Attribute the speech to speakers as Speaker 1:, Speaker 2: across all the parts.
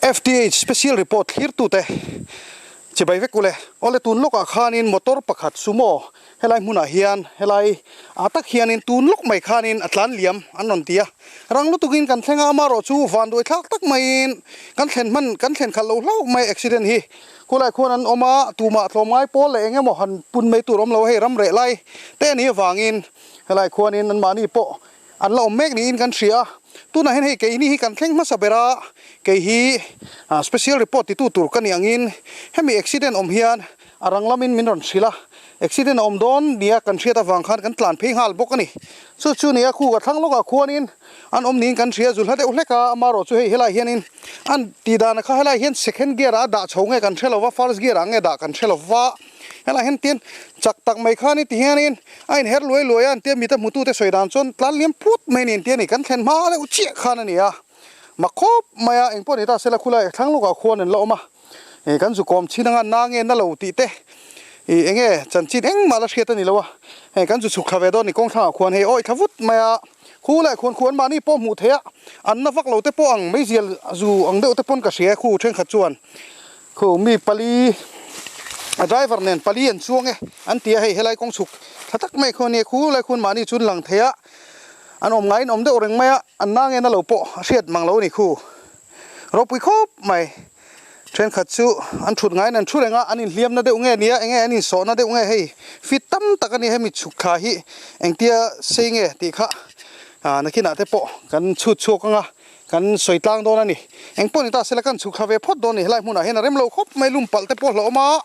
Speaker 1: FTH special report thlirtute chibai vek ule. Awle tun lawkah khanin motor pakhat sumo helai hmunah hian helai ah tak hianin tun lawk mai khanin a tlan liam an rawn ti a. Rang lutukin kan thleng a, amaherawh chu vanduai thlak tak maiin kan thlen hman kan thlen khalh lo hlauh mai accident hi. Khulai khuan an awm a, tumah tlawmngai pawl leh eng emaw han pun mai tur awm lo hei ram reh lai te a nih avangin helai khuanin anmahni pawh An la awm mek niin kan hria a, tunah hian hei keini hi kan thleng hmasa ber a, kei hi special report titu tur ka nih angin hemi accident awm hian a rang lamin min rawn hrilh a, accident a awm dawn nia kan hriat avang khan kan tlan phei nghal bawk a ni. Chu chu nia khu ka thlang lawkah khuanin an awm niin kan hria zulhla deuh hlek a, amaherawh chu hei helaiah hianin an tih danah kha helaiah hian second gear ah a dah chho nge kan hre lova, first gear ah nge dah kan hre lova. Helai hian tin chak tak mai khan i ti hianin a inher luai luai a, an tia mita hmutute sawi dan chuan tlan liam phut mai a ni an tia ni, kan thlen hma deuh chiah khan a ni a, mak khawp mai a, engpawh ni ta sela khulai thlang lawkah khuan an la awm a, ih kan zu kawm chhin anga na nge na lo tih te ih eng nge chanchin engmah la hriat a ni lo a, hei kan zu chhuk thla ve dawn a ni kawng thlangah khuan hei awi thla vut mai a, khulai khuan khuan mahni pawh hmuh theih a, an na vak lo te pawh ang meizial zu ang deuh te pawn ka hria khu thenkhat chuan. Khu mi pali a driver nen pali an chuang e an ti a hei helai kawng chhuk tha tak mai khaw nia khu lai khuan mahni chu an lang thei a an awm ngaiin awm deuh reng mai a an na nge na lo pawh a hriat mang lo a ni khu ropui khawp mai thenkhat chu an thut ngaiin an thu reng a an inhliam na deuh nge nia enge an insawh na deuh nge hei fit tam tak a ni hemi chhuk thla hi engtia sei nge tih kha ah nakinah te pawh kan chhut chhuak ang a. Kan sawi tlang dawn a ni. Eng pawh ni ta sela kan chhuk thla ve phawt dawn a ni. Helai hmunah hian a rem lo khawp mai lum palh te pawh hlauhawm a.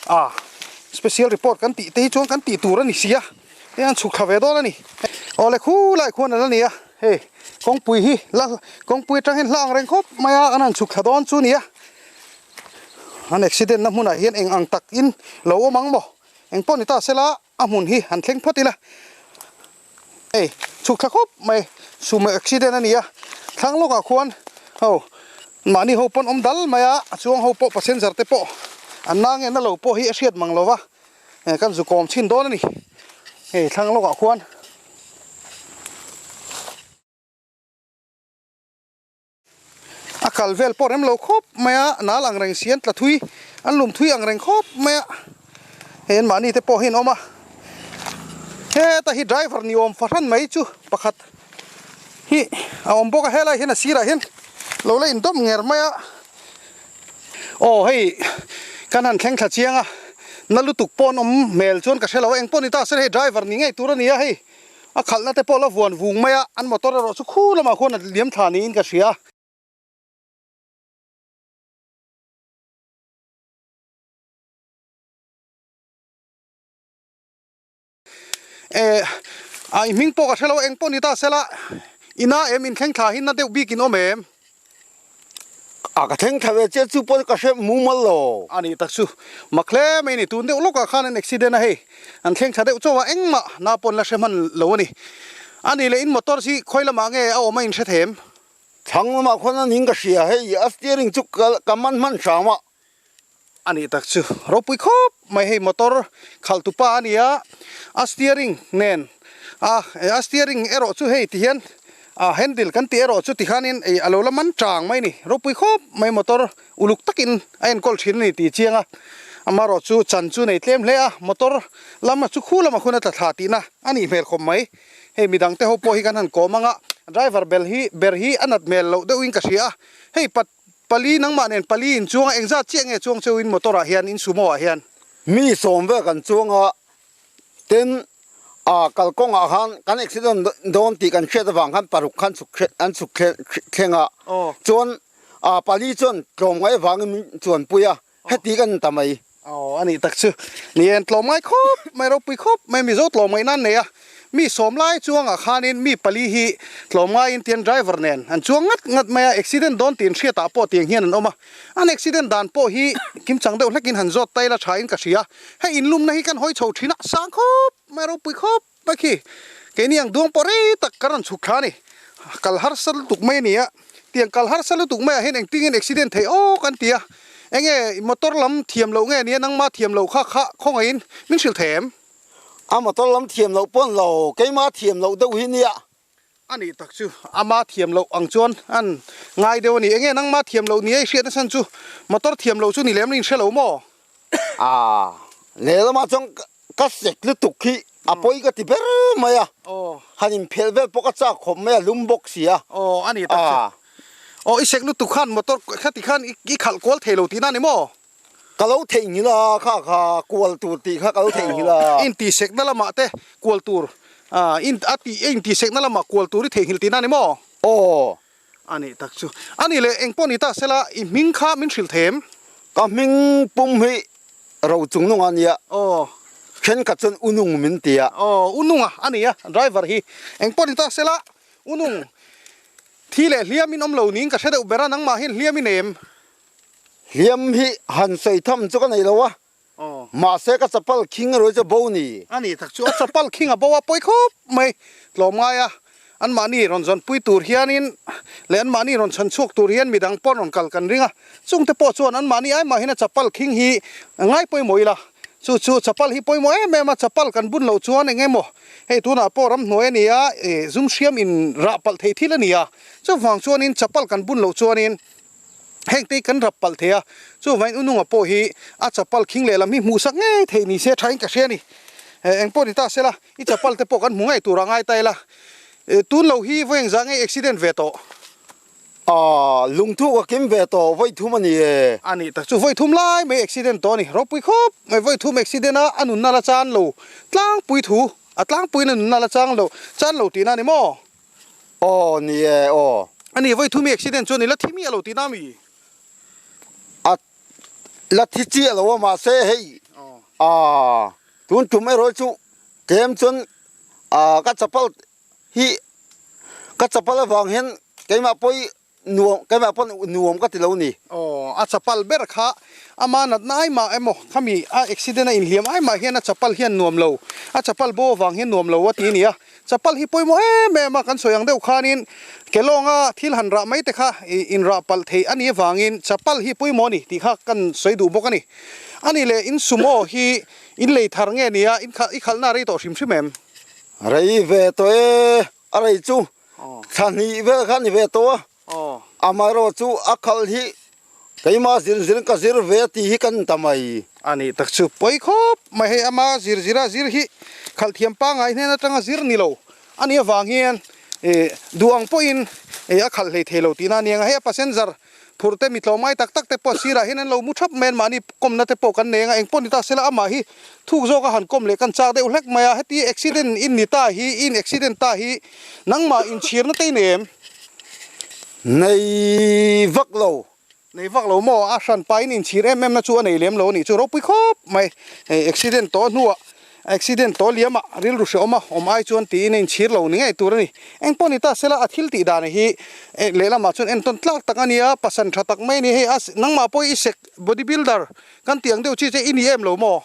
Speaker 1: Ah special report kan tih te hi chuan kan tih tur a ni si a. Hei an chhuk thla ve dawn a ni. Aw le khu lai khuan a la ni a. Hei kawngpui hi la kawngpui atang hian hla ang reng khawp mai a kan han chhuk thla dawn chu a ni a. An accident na hmunah hian eng ang tak in lo awm ang maw. Eng pawh ni ta sela a hmun hi han thleng phawt ila. Hei chhuk thla khawp mai sumo accident a ni a thlang lawkah khuan ho mahni ho pawn awm dal mai a a chuang ho pawh passenger te pawh an na nge na lo pawh hi a hriat mang lo va kan zu kawm chhin dawn a ni hei thlang lawkah khuan. A kal vel pawh rem lo khawp mai a, nal ang reng si an tla thui, an lum thui ang reng khawp mai a, hei an mahni te pawh hi an awm a, heta hi driver ni awm fahran mai chu pakhat hi a awm bawk a, helai hian a sirah hian lo la indawm nger mai a, aw hei kan han thleng thla chiang a, na lutuk pawh an awm hmel chuan ka hre lo a, engpawh ni ta se hei driver ni ngei tur a ni a hei. A khalhna te pawh la vuan vung mai a, an motor erawh chu khu lamah khuan a liam thla niin ka hria. Eh, a i hming pawh ka hre lo, eng pawh ni ta sela, ina em inthleng thla hi na deuh bikin awm em?
Speaker 2: A ka thleng thla ve chiah chu pawh ka hre mumal lo.
Speaker 1: A nih tak chu mak hle mai ni, tun deuh lawkah khan an accident a hei, an thleng thla deuh chauh a, engmah na pawn la hre hman lo a ni. A nih leh in motor hi khawi lamah nge a awm a in hre them?
Speaker 2: Thlang lamah khuan a ning ka hria hei, a steering chu ka man hman hram a.
Speaker 1: A nih tak chu ropui khawp mai hei motor khalh tu pa a ni a, a steering nen a a steering erawh chu hei ti hian a handle kan tih erawh chu tikhanin ih a lo la man chang mai a ni ropui khawp mai motor uluk takin a enkawl thin a ni tih chiang a amaherawh chu chan chu nei tlem hle a motor lama chu khu lama khun a tla thla tihna a nih hmel khawp mai hei midang te ho pawh hi kan han kawm ang a driver bel hi ber hi a nat hmel loh deuhin ka hria a hei pat Pali nangmah nen pali in chuang a, engzat chiah nge chuang cheu in motor ah hian in sumo ah hian?
Speaker 2: Mi sawm vel kan chuang a, tin ah kalkawng ah khan kan accident dawn tih kan hriat avang khan paruk khan chhuk an chhuk thleng a, chuan ah pali chuan tlawmngai avangin min chuanpui a, heti kan ta mai.
Speaker 1: Aw a nih tak chu. Ni en tlawmngai khawp mai ropui khawp mai Mizo tlawmngaih nan nei a, mi sawm lai chuangah khanin mi pali hi tlawmngaiin tian driver nen an chuang ngat ngat mai a, accident dawn tih an hriatah pawh tiang hian an awm a, an accident dan pawh hi kimchang deuh hlekin han zawt ta ila thain ka hria, hei inlumna hi kan hawi chho thin a, sang khawp mai ropui khawp mai khi keini ang duang pawh rei tak kan rawn chhuk thla a ni, kal harsa lutuk mai a ni a, tiang kal harsa lutuk maiah hian engtingin accident theih awk an ti a, enge motor lam thiam loh nge nia nangma thiam loh kha kha khawngaihin min hrilh thei em?
Speaker 2: A motor lam thiam loh pawn lo, keima thiam loh deuh hi nia.
Speaker 1: A nih tak chu ama thiam loh ang chuan an ngai deuh a ni. Enge nangma thiam loh ni a i hriatna chhan chu motor thiam loh chu ni lem lo in hre lo maw?
Speaker 2: A, lehlamah chuan ka sek lutuk hi a pawi ka ti ber mai a, han inphelh vel pawh ka chak khawp mai a, lum bawk si a.
Speaker 1: Aw, a ni tak chu. Aw, i sek lutuk khan motor khati khan i khalh kual thei lo tihna a ni maw?
Speaker 2: Ka lo theihnghilh a, kha kha kual tur tih kha ka lo theihnghilh a.
Speaker 1: Intihsekna lamah te kual tur, a tih intihsekna lamah kual tur i theihnghilh tihna a ni maw?
Speaker 2: Aw.
Speaker 1: A nih tak chu. A nih leh engpawh ni ta sela i hming kha min hrilh them?
Speaker 2: Ka hming pum hi Rochungnunga a nia.
Speaker 1: Aw.
Speaker 2: Thenkhat chuan Unung min ti a.
Speaker 1: Aw, Ununga a ni a, driver hi. Engpawh ni ta sela Unung thi leh hliamin awm lo niin ka hre deuh ber a, nangmah hian hliam i nei em?
Speaker 2: Hliam hi han sawi tham chu ka nei lo a, mahse ka chapal khing erawh hi chu bo ni.
Speaker 1: A ni tak chu a chapal khing a bo a pawi khawp mai tlawm ngai a, anmahni rawn zawnpui tur hianin leh anmahni rawn chhan chhuak tur hian midang pawh rawn kal kan ring a, chungte pawh chuan anmahni ai mahin a chapal khing hi ngai pawimawh ila, chu chu chapal hi pawimawh em em a, chapal kan bun loh chuan eng emaw hei tunah pawh ramhnuai a ni a, zum hriam in rah palh thei thil a ni a, chuvang chuanin chapal kan bun loh chuanin. Heng te hi kan rap palh thei a, chuvangin u nunga pawh hi a chapal khing lehlam hi hmuh sak ngei theih ni se thain ka hria a ni. Eng pawh ni ta sela, i chapal te pawh kan hmu ngei tur a ngai ta ila, tun lo hi vawi engzah ngei accident ve tawh?
Speaker 2: Aaa, lungthu ka kim ve tawh, vawi thum a ni e.
Speaker 1: A nih tak chu vawi thum lai mai accident tawh a ni, ropui khawp mai vawi thum accident a, a nunna la chan lo tlangpui thu, a tlangpuiin a nunna la chang lo, chan lo tihna a ni maw?
Speaker 2: Aw ni e aw.
Speaker 1: A ni vawi thumi accident chuan i la thi miah lo tihna mi?
Speaker 2: A la thi chiah lo a mahse hei a tun tum erawh chu tlem chuan a ka chapal hi ka chapal avang hian keimah pawh Nuam, keimah pawn nuam ka ti lo ni.
Speaker 1: Aw, a chapal ber kha ama natna ai mah emaw khami a accident a inhliam ai mah hian a chapal hian nuam lo, a chapal bo avang hian nuam lo a ti a ni a. Chapal hi pawimawh em em a, kan sawi ang deuh khanin kelawnga thil han rah mai te kha inrah palh theih a nih avangin chapal hi pawimawh a ni tih kha kan sawi duh bawk a ni. A nih leh in sumo hi in lei thar nge nia i khalhna a rei tawh hrim hrim em?
Speaker 2: Rei ve tawh e, A rei chu thla hnih vel kha a ni ve tawh a, amaherawh chu a khalh hi keimah zir zir ka zir ve tih hi kan ta mai.
Speaker 1: A nih tak chu pawi khawp mai hei ama zir zira zir hi khalh thiam pangngai hnen atanga zir ni lo a nih avang hian duh ang pawhin a khalh hlei thei lo tihna a ni ang a, hei a passenger Phur te mi tlawmngai tak tak te pawh sirah hian an lo mu thap mai a, mahni kawmna te pawh kan nei ang a, engpawh ni ta sela amah hi thuk zawka han kawm leh kan chak deuh hlek mai a, heti accident in ni ta hi, in accident ta hi nangmah inchhirna te i nei em?
Speaker 2: Nei vak lo.
Speaker 1: Nei vak lo maw? A hran pahin inchhir em em na chu a nei lem lo a nih chu ropui khawp mai, hei accident tawh hnuah Accident tawh liam ah rilru hrehawm a awm ai chuan tiin a inchhir lo ni ngei tur a ni. Eng pawh ni ta sela a thil tih dan hi lehlamah chuan entawn tlak tak a ni a, pasan tha tak mai a ni. Hei a nangmah pawh i sek body builder kan tih ang deuh chi che i ni em lo maw?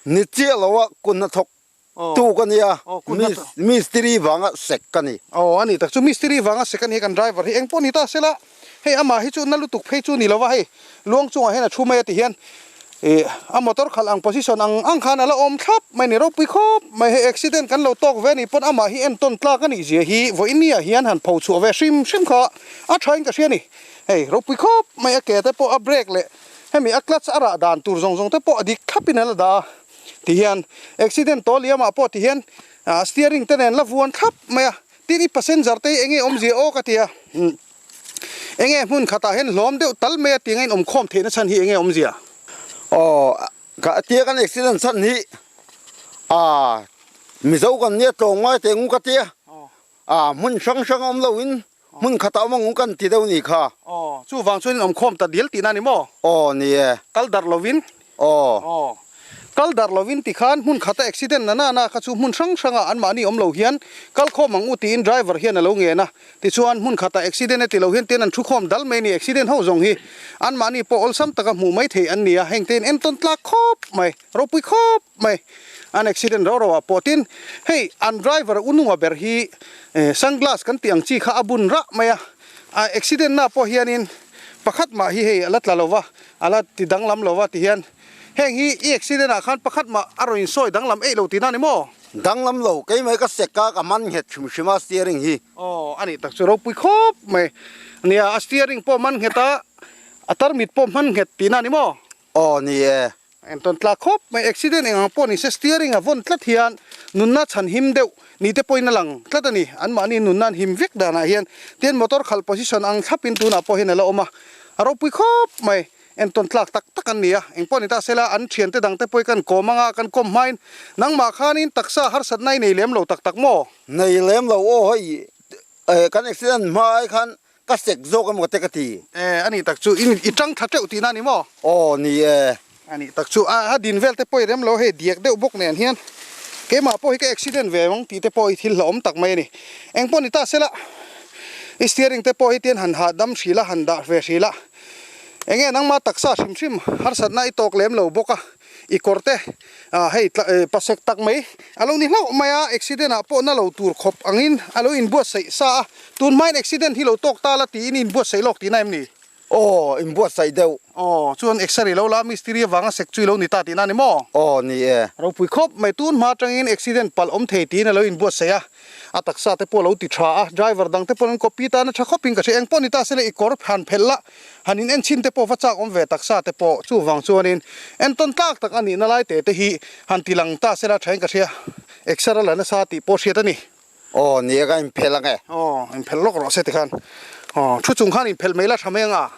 Speaker 2: Ni chiah lo a kut hnathawk tu ka ni a, mistiri vanga sek ka ni.
Speaker 1: Aw a ni tak chu mistiri vanga sek a ni kan driver hi eng pawh ni ta sela Hei amah hi chu na lutuk phei chu ni lo va, hei luang chungah hian a thu mai a ti hian ih a motor khalh ang position ang ang khan a la awm thlap mai a ni ropui khawp mai hei accident kan lo tawk ve a nih pawn amah hi entawn tlak a nih zia hi vawiin ni ah hian han pho chhuah ve hrim hrim kha a tha in ka hria a ni hei ropui khawp mai a ke te pawh a brake leh hemi a clutch a rah dan tur zawng zawng te pawh a dik thlap in a la dah a ti hian accident tawh liamah pawh ti hian ah steering te nen la vuan thlap mai a tin i passenger te hi eng nge awmzia aw ka ti a. Enge hmun khatah hian hlawm deuh tal mai a ti anga in awmkhawm theihna chhan hi enge awmzia?
Speaker 2: Aw, ka tia kan accident chhan hi ah Mizo kan nia tlawng ngai teh ngu ka tia ah hmun hrang hrang awm lo in hmun khatah awm angu kan ti deuh ni kha.
Speaker 1: Aw, chuvang chuan in awmkhawm ta dial tihna a ni maw?
Speaker 2: Aw, ni e.
Speaker 1: Kal darh lovin?
Speaker 2: Aw.
Speaker 1: Aw. Kal darh lovin tikhan hmun khata accident na na na kha chu hmun hrang hrangah anmahni awm lo hian kal khawm ang u tiin driver hian a lo ngen a. Tichuan, hmun khatah accident a ti lo hian tin an thu khawm dal mai a ni. Accident ho zawng hi anmahni pawh awlsam taka hmuh mai thei an ni a, heng tein entawn tlak khawp mai, ropui khawp mai an accident rau rauah pawh. Tin, hei an driver u nunga ber hi sunglass kan tih ang chi kha a bun rah mai a, a accident na pawh hianin pakhat mah hi hei a la tla lo va, a la ti danglam lo va ti hian. Heng hi i accident ah khan pakhat mah a rawn insawi danglam eih lo tihna a ni maw?
Speaker 2: Danglam lo, keimah hi ka sek a, ka man nghet hrim hrim a steering hi.
Speaker 1: Aw, a nih tak chu ropui khawp mai. Nia, a steering pawh man nghet a, a tarmit pawh hman nghet tihna a ni maw?
Speaker 2: Aw, ni e.
Speaker 1: Entawn tlak khawp mai, accident eng ang pawh ni se steering a vawn tlat hian nunna chhan him deuh ni te pawhin a lang tlat a ni. Anmahni nunna an him vek danah hian tin motor khalh position ang thlapin tunah pawh hian a la awm a, a ropui khawp mai. Entawn tlak tak tak an ni a, eng pawh ni ta sela an thiante dangte pawh hi kan kawm anga kan kawm hmain nangmah khanin taksa harsatna i nei lem lo tak tak maw?
Speaker 2: Nei lem lo aw hei kan accident hma ai khan Ka sek zawk emaw te ka ti.
Speaker 1: E, a nih tak chu i i tang tha teuh tihna a ni maw?
Speaker 2: Aw, ni e.
Speaker 1: A nih tak chu a a din vel te pawh i rem lo hei diak deuh bawk nen hian keimah pawh hi ka accident ve ang tih te pawh hi thil hlauhawm tak mai a ni. Eng pawh ni ta sela i steering te pawh hi tian han hahdam hril a, han dah ve hril a, enge nangmah taksa hrim hrim harsatna i tawk lem lo bawk a. I kawr te ah hei pasek tak mai a lo ni hlauh mai a, accident ah pawh na lo tur khawp angin a lo inbuatsaih sa a, tun hmain accident hi lo tawk ta la tiin i inbuatsaih lawk tihna em ni?
Speaker 2: Aw, inbuatsaih deuh.
Speaker 1: Aw, chuan exer i lo la a, mistiri avanga sek chu i lo ni ta tihna a ni maw?
Speaker 2: Aw, ni e.
Speaker 1: Ropui khawp mai, tun hma atangin accident palh awm thei tiin a lo inbuatsaih a, a taksa te pawh a lo ti tha a, driver dang te pawh an copy tan a tha khawpin ka hria, engpawh ni ta se le i kawr han phelh la, Han in en chhin te pawh va chak awm ve taksa te pawh chuvang chuanin entawn tlak tak a nihna lai te te hi han ti lang ta sela thain ka hria exer a la nasa tih pawh hriat a ni.
Speaker 2: Aw ni a ka inphelh ang e.
Speaker 1: Aw inphelh lawk rawh se tikhan aw thu chung khan inphelh mai la tha mai anga.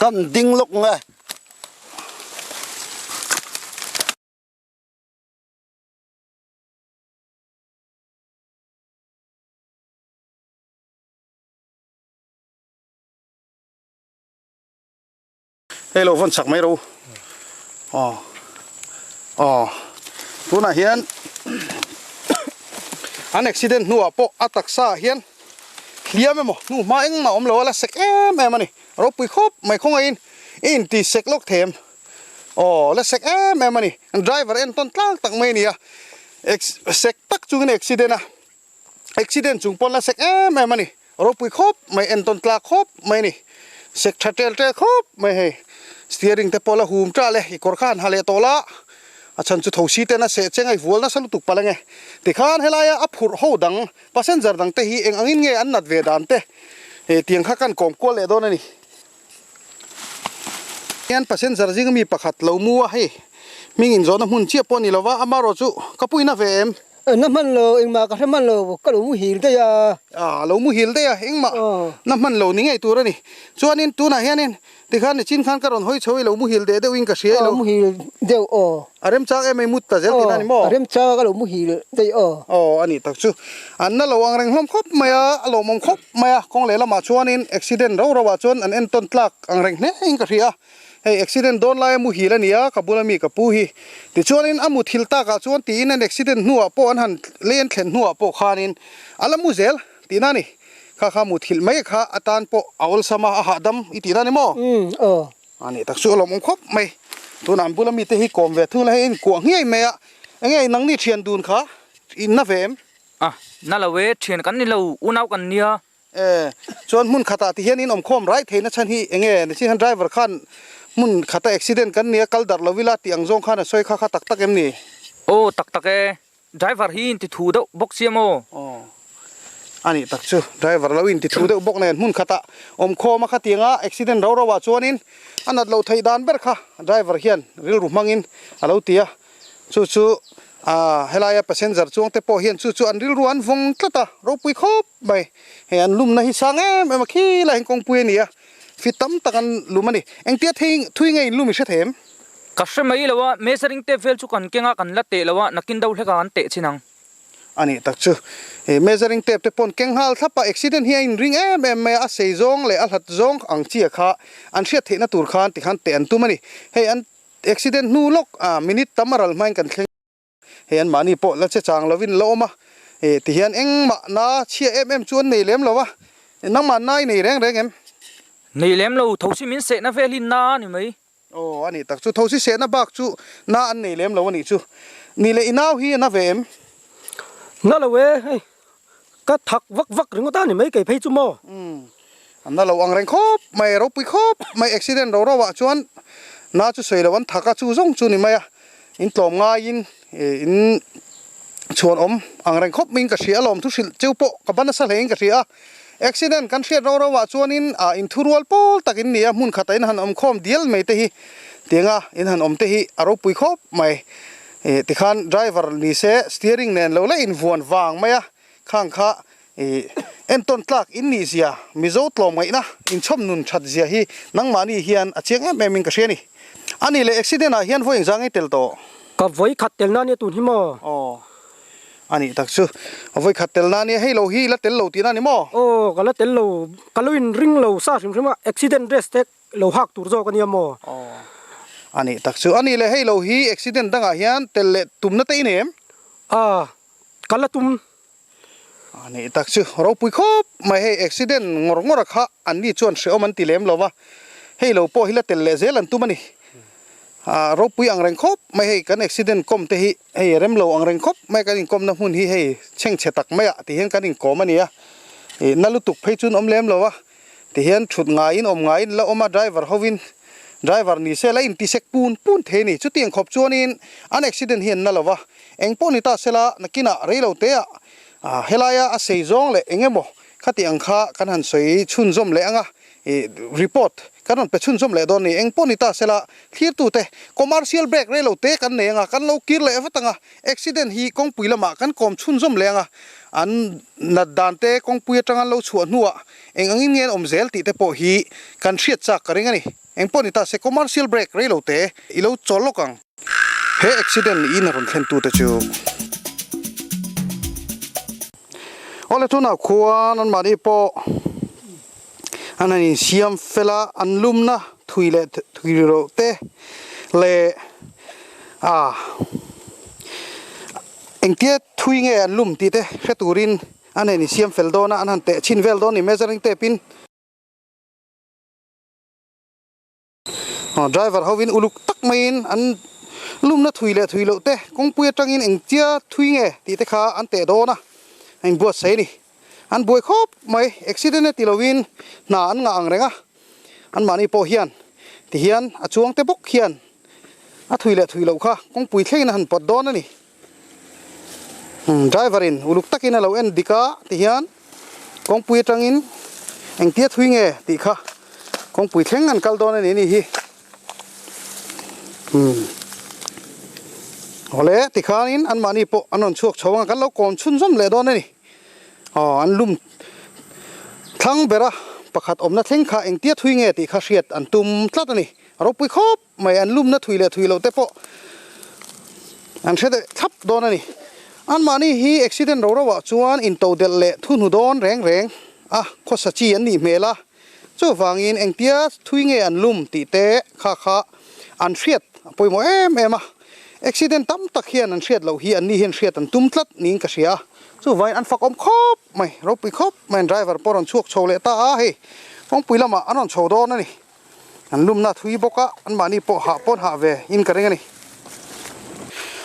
Speaker 2: Kan ding lawk ang e.
Speaker 1: Hei lo vawn chak mai ro aw aw tunah hian an accident hnuah pawh a taksa ah hian hliam emaw hnu hma engmah awm lo a la sek em em a ni ropui khawp mai khawngaihin i inti sek lawk them aw la sek em em a ni driver entawn tlang tak mai a ni a sek tak chungin a accident a. Accident chung pawn la sek em em a ni. Ropui khawp mai, entawn tlak khawp mai a ni. Sek tha tel tel khawp mai hei. Steering te pawh la hum ṭal e, i kawr kha han ha leh tawh la. A chhan chu thosi ten a seh cheng a, i vual nasa lutuk palh ange. Tikhan helaia a phurh ho dang, passenger dang te hi eng angin nge an nat ve dan te tiang kha kan kawm kual leh dawn a ni. Hian passenger zinga mi pakhat lo mu a, hei hming inzawhna hmun chiah pawh a ni lova, amarawh chu ka puina ve em?
Speaker 3: Na hman lo, engmah ka hre hman lo, ka lo muhil daih a.
Speaker 1: A lo muhil daih a, engmah na hman lo ni ngei tur a ni. Chuanin tunah hianin tikhan nichin khan ka rawn hawi chho i lo muhil deh deuhin ka hria i lo.
Speaker 3: Aw muhil deuh aw.
Speaker 1: A remchang em ei mut ta zel tihna a ni maw?
Speaker 3: Aw a remchang a ka lo muhil daih aw.
Speaker 1: Aw a nih tak chu. An na lo ang reng hlawm khawp mai a, a lawmawm khawp mai a, kawng lehlamah chuanin accident rau rauah chuan an entawn tlak ang reng hle in ka hria a. Hei accident dawn laia muhil a ni a, ka bula mi ka pu hi. Tichuanin a muthil takah chuan tiin an accident hnuah pawh an han lei an thlen hnuah pawh khanin a la mu zel tihna a ni. Kha kha muthilh mai kha atan pawh a awlsam a, a hahdam i tihna a ni maw?
Speaker 3: Umm aw.
Speaker 1: A nih tak chu a lawmawm khawp mai. Tunah an bula mite hi kawm ve thung la hei a inkuah ngei mai a, enge nangni thian dun kha in na ve em?
Speaker 4: A, na lo e, thian kan ni lo, unau kan nia.
Speaker 1: E, chuan hmun khatah ti hian in awmkhawm rai theihna chhan hi eng nge? Nichin khan driver khan hmun khata accident kan nia kal darh lo ila tih ang zawng khan a sawi kha kha tak tak em ni?
Speaker 4: Aw tak tak e, driver hi in ti thu deuh bawk sia maw?
Speaker 1: Aw, a nih tak chu, driver lo in ti thu deuh bawk nen hmun khatah awmkhawm a khatianga accident ro ro ah chuanin a nat loh theih dan ber kha driver hian rilru hmangin a lo ti a. Chu chu ah helaia passenger chuang te pawh hian chu chu an rilru an vawng tlat a, ropui khawp mai. Hei an lumna hi sang em em a, khi lai hian kawngpui a ni a, fit tam tak an lum a ni. Engtia thei thui nge in lum i hre thei em?
Speaker 4: Ka hre mai lo a, measuring tape vel chu kan keng a, kan la teh lo a, nakin do hlek a kan teh chin ang.
Speaker 1: A nih tak chu. Hei measuring tape te paw'n keng nghal thlap a, accident hi a inring em em mai a, a sei zawng leh a hlat zawng ang chi a kha an hriat theihna tur khan tikhan teh an tum a ni. Hei an Accident hnu lawk a minute tam a ral hmain kan thleng hei an mahni pawh la che chang lovin la awm a, eh tihian engmah na chhia em em chu an nei lem lo a, nangmah na i nei reng reng em?
Speaker 4: Nei lem lo, thosi min sehna vel hi na a ni mai.
Speaker 1: Aw a nih tak chu, thosi sehna bak chu na an nei lem lo a nih chu. Ni leh i nau hi a na ve em?
Speaker 3: Na lo e, hei ka thak vak vak ringawt a ni mai kei phei chu maw?
Speaker 1: Umm. An na lo ang reng khawp mai, ropui khawp mai accident ro ro ah chuan Na chu sawi lo an thak a, chu zawng chu ni mai a, in tlawm ngaiin in chhuan awm ang reng khawp maiin ka hria alawm thu hrilh cheu pawh ka ban nasa hlein ka hria a. Accident kan hriat ro ro ah chuanin ah in thurual pawl tak in ni a, hmun khatah in han awm khawm dial mai te hi tianga in han awm te hi a ropui khawp mai. Ih tikhan driver ni se steering nen lo la invuan vang mai a, khang kha ih entawn tlak in nih zia Mizo tlawmngaihna inchhawm nun that zia hi nangmahni hian a chiang em em in ka hria a ni. A nih leh accident ah hian vawi engzah ngei tel tawh?
Speaker 3: Ka vawi khat tel na nia tun hi maw?
Speaker 1: Aw a nih tak chu vawi khat tel na nia hei lo hi la tel lo tihna a ni maw?
Speaker 3: Aw ka la tel lo, ka lo in ring lo sa hrim hrim a accident dress te Lo hak tur zawk a nia maw?
Speaker 1: Aw. A nih tak chu. A nih leh hei lo hi accident dangah hian tel leh tumna te i nei em?
Speaker 3: A, ka la tum.
Speaker 1: A nih tak chu. Ropui khawp mai hei accident ngawr ngawr a kha an ni chuan hrehawm an ti lem lo va, hei lo pawh hi la tel leh zel an tum a ni. A, ropui ang reng khawp mai hei kan accident kawm te hi hei rem lo ang reng khawp mai kan inkawmna hmun hi hei chhengchhe tak maiah ti hian kan inkawm a ni a, ih na lutuk phei chuan awm lem lo va. Tihian thut ngaiin awm ngaiin la awm a, driver hovin driver ni se la intisek pun pun thei a ni. Chutiang khawp chuanin an accident hi an na lo va, eng pawh ni ta sela nakinah rei lo teah helaia a sei zawng leh eng emaw khati ang kha kan han sawi chhunzawm leh ang a, ih report kan rawn pe chhunzawm leh dawn a ni. Eng pawh ni ta sela thlirtute commercial break rei lo te kan nei ang a, kan lo kir leh vat ang a, accident hi kawngpui lamah kan kawm chhunzawm leh ang a, an nat dan te kawngpui atanga an lo chhuah hnuah Eng angin nge an awm zel tih te pawh hi kan hriat chak ka ring a ni. Eng pawh ni ta se commercial break rei lo te i lo chawl lawk ang. He accident in a rawn thlen tu te chu. Awle tunah khuan an mahni pawh an han insiam fel a, an lumna thui leh thui ro te leh ah engtia thui nge an lum tih te hre turin A nen i siam fel dawn a, an han teh chhin vel dawn ni measuring tape in. Aw driver ho in uluk tak maiin an lumna thui leh thui loh te kawngpui atangin engtia thui nge tih te kha an teh dawn a, a inbuatsaih a ni. An buai khawp mai, accident e ti lovin hna an ngah ang reng a, anmahni pawh hian tihian a chuang te bawk hian a thui leh thui loh kha kawngpui thlengin a han pawt dawn a ni. Driver in uluk takin a lo en dik a tihian kawngpui atangin engtia thui nge tih kha kawngpui thleng an kal dawn a ni anih hi awle tikhanin anmahni pawh an rawn chhuak chho ang a kan lo kawm chhunzawm leh dawn a ni aw an lum thlang bera pakhat awmna thleng kha engtia thui nge tih kha hriat an tum tlat a ni a ropui khawp. Mai an lumna thui leh thui loh te pawh an hre deuh thlap dawn a ni. Anmahni hi accident ro ro ah chuan intodelh leh thuhnu dawn reng reng a khawsa chi an nih hmel a, chuvangin engtia thui nge an lum tih te kha kha an hriat a pawimawh em em a. Accident tam tak hian an hriat loh hi anni hian hriat an tum tlat niin ka hria a, chuvangin an fakawm khawp mai, ropui khawp mai an driver pawh a rawn chhuak chho leh ta a, hei kawngpui lamah an rawn chho dawn a ni. An lumna thui bawk a, anmahni pawh hah pawn hah ve in ka ring a ni.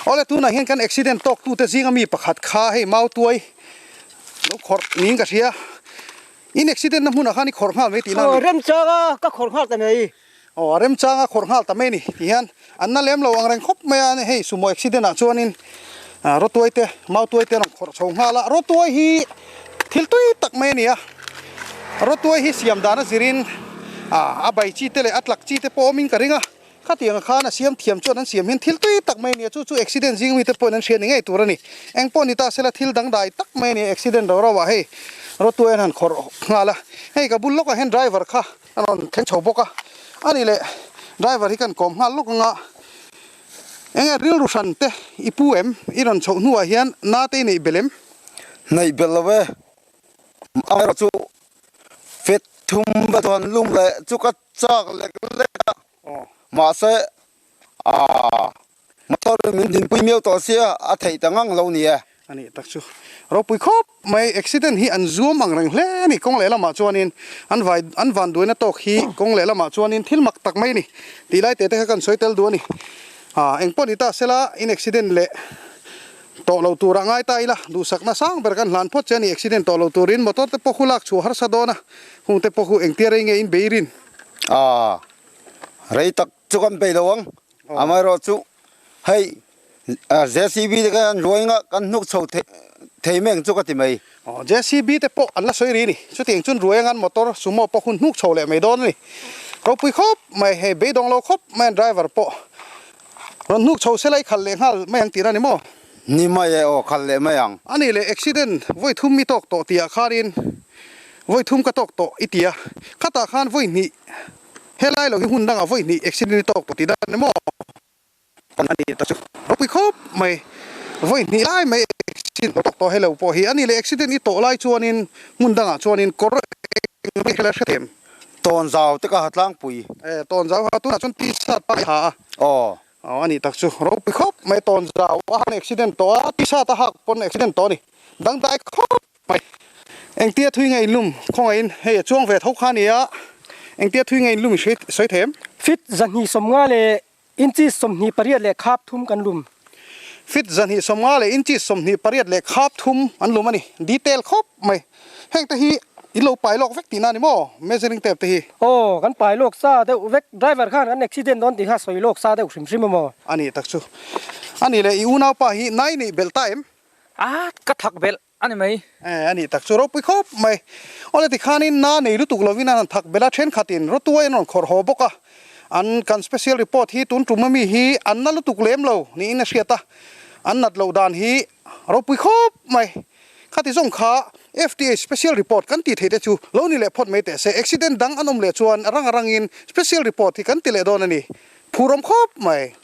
Speaker 1: Awle tunah hian kan accident tawk tute zinga mi pakhat kha hei mau tuai lo khawrh niin ka hria. In accident na hmunah khan i khawrh nghal mai tihna a ni.
Speaker 3: Aw remchanga ka khawrh nghal ta mai.
Speaker 1: Aw a remchanga khawrh nghal ta mai ni ti hian an na lem lo ang reng khawp mai a, hei sumo accident ah chuanin rawtuai te mau tuai te an rawn khawrh chho nghal a, rawtuai hi thil tui tak mai a ni a, rawtuai hi siam dan a zirin a bai chi te leh a tlak chi te pawh awmin ka ring a, khatiang khan a siam thiam chuan an siam hian thil tui tak mai a ni a, chu chu accident zing mite pawhin an hria ni ngei tur a ni, eng pawh ni ta sela thil dangdai tak mai a ni a, accident ro ro ah hei rawtuai an han khawrh nghal a, hei ka bul lawkah hian driver kha a rawn thleng chho bawk a, a ni leh driver hi kan kawm nghal lawk ang a, enge rilru hran te i pu em i rawn chhoh hnuah hian na te i neih belh em?
Speaker 2: Neih belh lo e, amaherawh chu fet thum va chuan lum leh chu ka chak lek lek a, mahse Aaa, motor in min dinpui miau tawh sia, a theih ta ngang lo ni e.
Speaker 1: A nih tak chu. Ropui khawp mai, accident hi an zuam ang reng hle a ni. Kawng lehlamah chuanin an vai an van duaina tawk hi kawng lehlamah chuanin thil mak tak mai a ni. Tih lai teh te kha kan sawi tel duh a ni. Aa, eng pawh ni ta sela in accident leh tawh lo turah ngai ta ila, duhsakna sang ber kan hlan phawt che a ni. Accident tawh lo turin motor te pawh khu lak chhuah harsa dawn a, hung te pawh khu engtia rei nge in bei rin?
Speaker 2: Aa, rei tak. chu kan bei lo ang. Amaherawhchu hei JCB te khan an ruai anga kan hnuk chho thei mai ang chu ka ti mai.
Speaker 1: Aw JCB te pawh an la sawi ri a ni. Chutiang chuan ruai angan motor sumo pawh hun hnuk chho leh mai dawn a ni. Ropui khawp mai hei beidawng lo khawp mai an driver pawh rawn hnuk chho sela i khalh leh nghal mai ang tih na ni maw?
Speaker 2: Ni mai e aw khalh leh mai ang.
Speaker 1: A nih leh accident vawi thum i tawk tawh tih ah khanin vawi thum ka tawk tawh i ti a, khatah khan vawi hnih helai lo hi hmun dangah vawi hnih accident i tawk tawh tih dan ni maw? A nih ta chu ropui khawp mai, vawi hnih lai mai accident tawk tawh hello pawh hi a nih leh accident i tawh lai chuanin hmun dangah chuanin kawr eng mai hela hrethiam.
Speaker 2: Tawnzau te ka ha tlangpui.
Speaker 1: E, tawnzau ha tunah chuan t-shirt pa i ha a.
Speaker 2: Aw.
Speaker 1: Aw a nih tak chu ropui khawp mai tawnzau a han accident tawh a t-shirt a hak pawn accident tawh a ni dangdai khawp mai. Engtia thui nge inlum khawngaihin hei a chuang ve tho kha a ni a, engtia thui nge inlum i sawi thei em?
Speaker 3: Fit 250 leh Inches 28 leh khap thum kan lum.
Speaker 1: Fit 250 leh inches 28 leh khap thum an lum a ni. Detail khawp mai. Heng te hi in lo pai lawk vek tihna a ni maw? Measuring tape te hi.
Speaker 3: Aw, kan pai lawk sa deuh vek. Driver khan kan accident dawn tih kha sawi lawk sa deuh hrim hrim a maw?
Speaker 1: A nih tak chu. A nih leh i unaupa hi nai neih belh ta em?
Speaker 4: A, ka thak belh. A ni mai.
Speaker 1: E, a nih tak chu ropui khawp mai. Awle tikhanin na nei lutuk lovin an han thak belh a, thenkhatin rawtuai an rawn khawrh haw bawk a. An kan special report hi tun tum ami hi an na lutuk lem lo niin a hriat a, an nat loh dan hi ropui khawp mai. Khati zawng kha FDA special report kan tih theih te chu lo ni leh phawt mai teh se. Accident dang an awm leh chuan a rang a rangin special report hi kan ti leh dawn a ni. Phurawm khawp mai.